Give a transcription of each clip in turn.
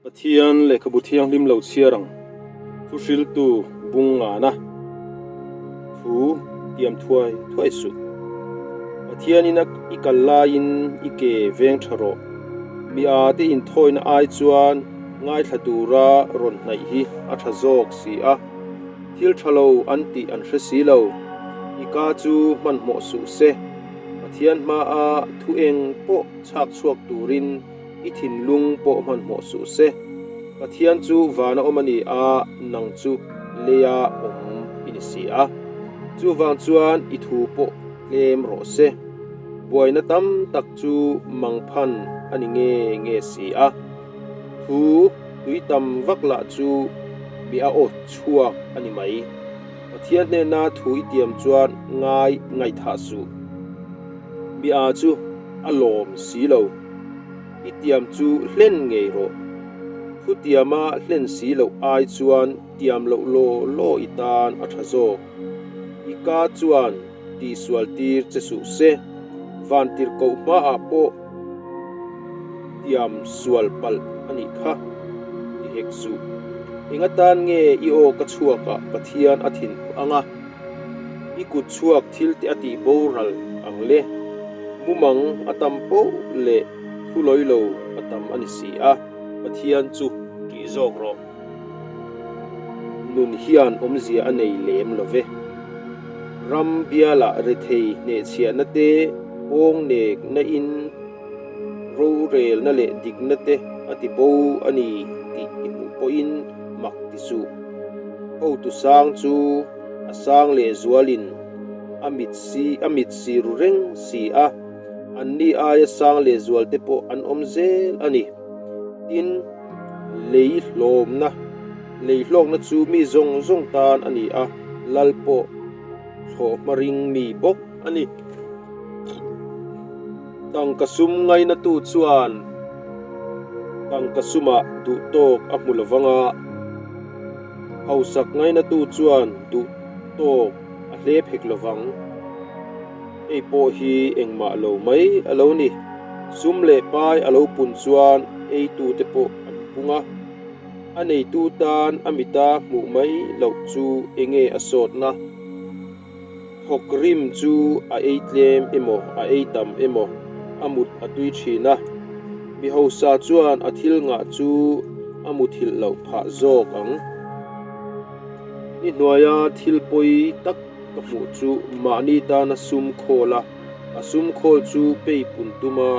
Pathian lehkhabu thianghlim lo chhiar ang thuhriltu bung ngana thu tiam thuai thuai suh. Pathianin a i kal laiin i ke veng tha rawh. Mi a te inthawina ai chuan ngaithla tura rawn hnaih hi a tha zawk si a. Thil tha lo an tih an hre si lo. I ka chu hmanhmawh suh se. Pathian hmaa thu eng pawh chhak chhuak turin I thinlung pawh hmanhmawh suh se. Pathian chu vana awm a ni a, nang chu leia awm i ni si a. Chuvang chuan i thu pawh tlem rawh se. Buaina tam tak chu mangphan a ni nge nge si a. Thu tui tam vak lah chu mi a aw chhuak a ni mai. Pathian hnena thu i tiam chuan ngai ngaihthah suh. Mi a chu a lawm si lo. I tiam chu hlen ngei rawh. Thu tiama hlen si loh ai chuan tiam loh law law i tan a tha zawk. I ka chuan tihsual tir che suh se. Vantirhkoh hmaah pawh tiam sual palh a nih kha ti hek suh. Eng atan nge i aw ka chhuakah Pathian a thin ang a? I kut chhuak thil te a tih boral ang le. Mumang a tam poh leh thu lawi lo a tam a ni si a. Pathian chu ṭih zawk rawh. Nun hian awmzia a nei lem lo ve. Ram bialah rethei hnehchhiahna te, pawng nekna in rorelna leh dikna te a ti bo a ni tih i hmuh pawhin mak ti suh. Hotu sang chu a sang leh zualin a mit si a mit si ru reng si a, anni aia sang leh zual te pawh an awm zel a ni. Tin, lei hlawmna lei hlawkna chu mi zawng zawng tan a ni a, lal pawh thlawhhma ring mi bawk a ni. Tangka sum ngainatu chuan tangka sumah duh tawk a hmu lovang a, hausak ngainatu chuan duh tawk a hle phek lovang. Hei pawh hi engmah lo mai a lo ni. Sum leh pai a lo pun chuan eitute pawh an pung a, a neitu tan a mita hmuh mai loh chu enge a sawtna? Thawk rim chu a ei tlem emaw a ei tam emaw a mut a tui thin a, mi hausa chuan a thil ngah chu a muthilh loh phah zawk ang. Ni hnuaia thil pawi tak ka hmuh chu mahni tana sum khawl a, a sum khawl chu pei pun tuma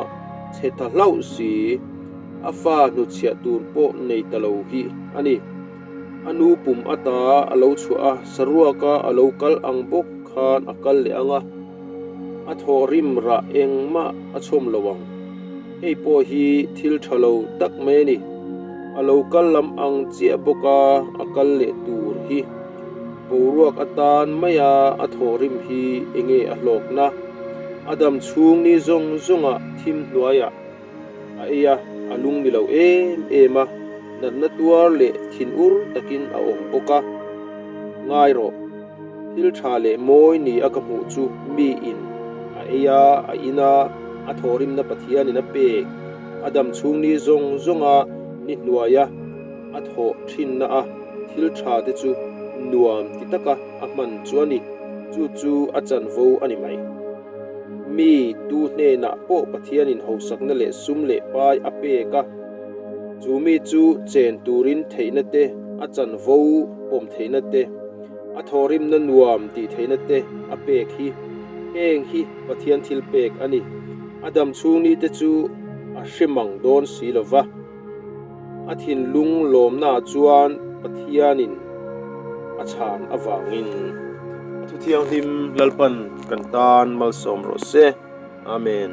chhe ta hlauh si, a fa hnuchhiah tur pawh nei ta lo hi a ni. A nu pum ata a lo chhuah a, saruaka a lo kal ang bawk khan a kal leh ang a, a thawh rim rah engmah a chhawm lo ang. Hei pawh hi thil tha lo tak mai a ni. A lo kal lam ang chiah bawka a kal leh tur hi boruak atan maia a thawh rim hi enge a hlawkna? A dam chhung ni zawng zawngah thim hnuaiah A ei a, a lung ni lo em em a, natna tuar leh thin ur takin a awm bawk a. Ngai rawh, thil tha leh mawi ni a ka hmuh chu mi in a ei a, a in a, a thawhrimna Pathianin a pek, a dam chhung ni zawng zawnga ni hnuaia a thawh thinna a thil tha te chu nuam ti taka a hman chu a ni, chu chu a chanvo a ni mai. Mi tu hnenah pawh Pathianin hausakna leh sum leh pai a pek a, chu mi chu chen turin theihna te, a chanvo pawm theihna te, a thawhrimna nuam tih theihna te a pek hi. Heng hi Pathian thil pek a ni. A dam chhung ni te chu a hre mang dawn si lo va. A thinlung lawmnaah chuan Pathianin a chhan avangin a Thuthianghlim Lalpan kan tan malsawm rawh se. Amen.